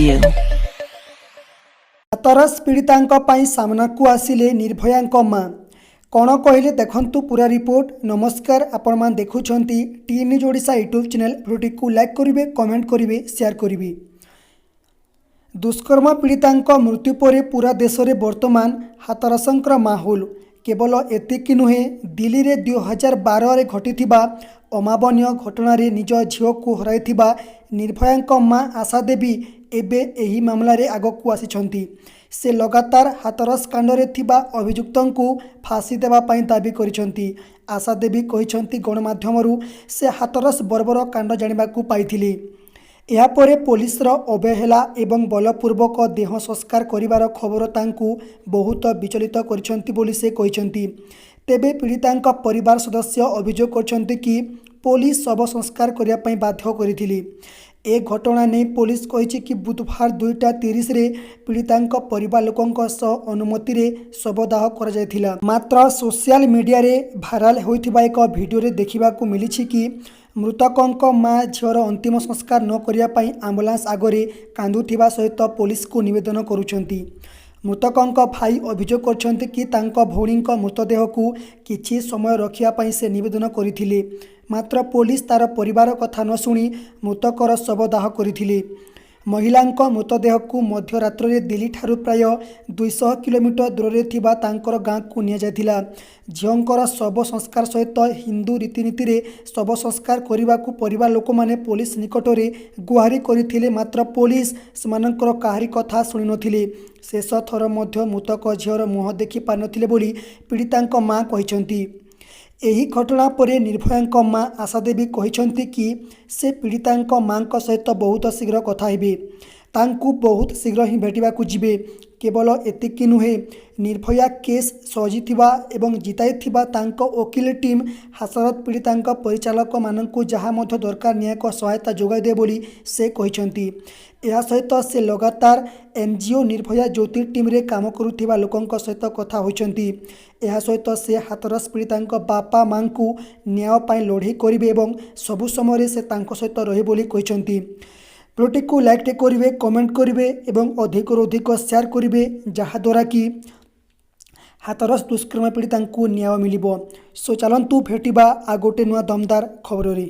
you. Hathras ପୀଡ଼ିତାଙ୍କ ପାଇଁ ସାମ୍ନାକୁ ଆସିଲେ ନିର୍ଭୟାଙ୍କ ମା। କ'ଣ କହିଲେ, ଦେଖନ୍ତୁ ପୁରା ରିପୋର୍ଟ। ନମସ୍କାର, ଆପଣମାନେ ଦେଖୁଛନ୍ତି T News Odisha YouTube channel. ଭିଡ଼ିଓଟିକୁ ଲାଇକ୍ କରିବେ, କମେଣ୍ଟ କରିବେ, ସେୟାର କରିବେ। ଦୁଷ୍କର୍ମ ପୀଡ଼ିତାଙ୍କ ମୃତ୍ୟୁ ପରେ ପୁରା ଦେଶରେ ବର୍ତ୍ତମାନ ହାଥରସଙ୍କର ମାହୋଲ। କେବଳ ଏତିକି ନୁହେଁ, ଦିଲ୍ଲୀରେ 2012ରେ ଘଟିଥିବା ଅମାନବୀୟ ଘଟଣାରେ ନିଜ ଝିଅକୁ ହରାଇଥିବା ନିର୍ଭୟାଙ୍କ ମା ଆଶା ଦେବୀ ଏବେ ଏହି ମାମଲାରେ ଆଗକୁ ଆସିଛନ୍ତି। ସେ ଲଗାତାର ହାଥରସ କାଣ୍ଡରେ ଥିବା ଅଭିଯୁକ୍ତଙ୍କୁ ଫାଶୀ ଦେବା ପାଇଁ ଦାବି କରିଛନ୍ତି। ଆଶା ଦେବୀ କହିଛନ୍ତି, ଗଣମାଧ୍ୟମରୁ ସେ ହାଥରସ ବର୍ବର କାଣ୍ଡ ଜାଣିବାକୁ ପାଇଥିଲେ। ଏହାପରେ ପୋଲିସର ଅବହେଳା ଏବଂ ବଳପୂର୍ବକ ଦେହ ସଂସ୍କାର କରିବାର ଖବର ତାଙ୍କୁ ବହୁତ ବିଚଳିତ କରିଛନ୍ତି ବୋଲି ସେ କହିଛନ୍ତି। ତେବେ ପୀଡ଼ିତାଙ୍କ ପରିବାର ସଦସ୍ୟ ଅଭିଯୋଗ କରିଛନ୍ତି କି ପୋଲିସ ଶବ ସଂସ୍କାର କରିବା ପାଇଁ ବାଧ୍ୟ କରିଥିଲେ। ଏ ଘଟଣା ନେଇ ପୋଲିସ କହିଛି କି ବୁଧବାର 2:30ରେ ପୀଡ଼ିତାଙ୍କ ପରିବାର ଲୋକଙ୍କ ସହ ଅନୁମତିରେ ଶବଦାହ କରାଯାଇଥିଲା। ମାତ୍ର ସୋସିଆଲ ମିଡ଼ିଆରେ ଭାଇରାଲ ହୋଇଥିବା ଏକ ଭିଡ଼ିଓରେ ଦେଖିବାକୁ ମିଳିଛି କି ମୃତକଙ୍କ ମା ଝିଅର ଅନ୍ତିମ ସଂସ୍କାର ନ କରିବା ପାଇଁ ଆମ୍ବୁଲାନ୍ସ ଆଗରେ କାନ୍ଦୁଥିବା ସହିତ ପୋଲିସକୁ ନିବେଦନ କରୁଛନ୍ତି। ମୃତକଙ୍କ ଭାଇ ଅଭିଯୋଗ କରିଛନ୍ତି କି ତାଙ୍କ ଭଉଣୀଙ୍କ ମୃତଦେହକୁ କିଛି ସମୟ ରଖିବା ପାଇଁ ସେ ନିବେଦନ କରିଥିଲେ, ମାତ୍ର ପୋଲିସ ତାର ପରିବାର କଥା ନ ଶୁଣି ମୃତକର ଶବ ଦାହ କରିଥିଲେ। ମହିଳାଙ୍କ ମୃତଦେହକୁ ମଧ୍ୟରାତ୍ରରେ ଦିଲ୍ଲୀଠାରୁ ପ୍ରାୟ 200 କିଲୋମିଟର ଦୂରରେ ଥିବା ତାଙ୍କର ଗାଁକୁ ନିଆଯାଇଥିଲା। ଝିଅଙ୍କର ଶବ ସଂସ୍କାର ସହିତ ହିନ୍ଦୁ ରୀତିନୀତିରେ ଶବ ସଂସ୍କାର କରିବାକୁ ପରିବାର ଲୋକମାନେ ପୋଲିସ ନିକଟରେ ଗୁହାରି କରିଥିଲେ, ମାତ୍ର ପୋଲିସ ସେମାନଙ୍କର କାହାରି କଥା ଶୁଣିନଥିଲେ। ଶେଷ ଥର ମଧ୍ୟ ମୃତକ ଝିଅର ମୁହଁ ଦେଖି ପାରିନଥିଲେ ବୋଲି ପୀଡ଼ିତାଙ୍କ ମା କହିଛନ୍ତି। ଏହି ଘଟଣା ପରେ ନିର୍ଭୟାଙ୍କ ମା ଆଶା ଦେବୀ କହିଛନ୍ତି କି ସେ ପୀଡ଼ିତାଙ୍କ ମାଙ୍କ ସହିତ ବହୁତ ଶୀଘ୍ର କଥା ହେବେ, ତାଙ୍କୁ ବହୁତ ଶୀଘ୍ର ହିଁ ଭେଟିବାକୁ ଯିବେ। କେବଳ ଏତିକି ନୁହେଁ, ନିର୍ଭୟା କେସ୍ ସଜିଥିବା ଏବଂ ଜିତାଇଥିବା ତାଙ୍କ ଓକିଲ ଟିମ୍ ହାଥରସ ପୀଡ଼ିତାଙ୍କ ପରିଚାରକମାନଙ୍କୁ ଯାହା ମଧ୍ୟ ଦରକାର ନ୍ୟାୟିକ ସହାୟତା ଯୋଗାଇ ଦେବେ ବୋଲି ସେ କହିଛନ୍ତି। ଏହା ସହିତ ସେ ଲଗାତାର ଏନ୍ଜିଓ ନିର୍ଭୟା ଜ୍ୟୋତି ଟିମ୍ରେ କାମ କରୁଥିବା ଲୋକଙ୍କ ସହିତ କଥା ହୋଇଛନ୍ତି। ଏହା ସହିତ ସେ ହାଥରସ ପୀଡ଼ିତାଙ୍କ ବାପା ମାଙ୍କୁ ନ୍ୟାୟ ପାଇଁ ଲଢ଼େଇ କରିବେ ଏବଂ ସବୁ ସମୟରେ ସେ ତାଙ୍କ ସହିତ ରହିବେ ବୋଲି କହିଛନ୍ତି। ଭିଡ଼ିଓଟିକୁ ଲାଇକ୍ କରିବେ, କମେଣ୍ଟ କରିବେ ଏବଂ ଅଧିକରୁ ଅଧିକ ସେୟାର କରିବେ, ଯାହାଦ୍ୱାରା କି ହାଥରସ ଦୁଷ୍କର୍ମ ପୀଡ଼ିତାଙ୍କୁ ନ୍ୟାୟ ମିଳିବ। ସୋ ଚାଲନ୍ତୁ, ଭେଟିବା ଆଉ ଗୋଟେ ନୂଆ ଦମଦାର ଖବରରେ।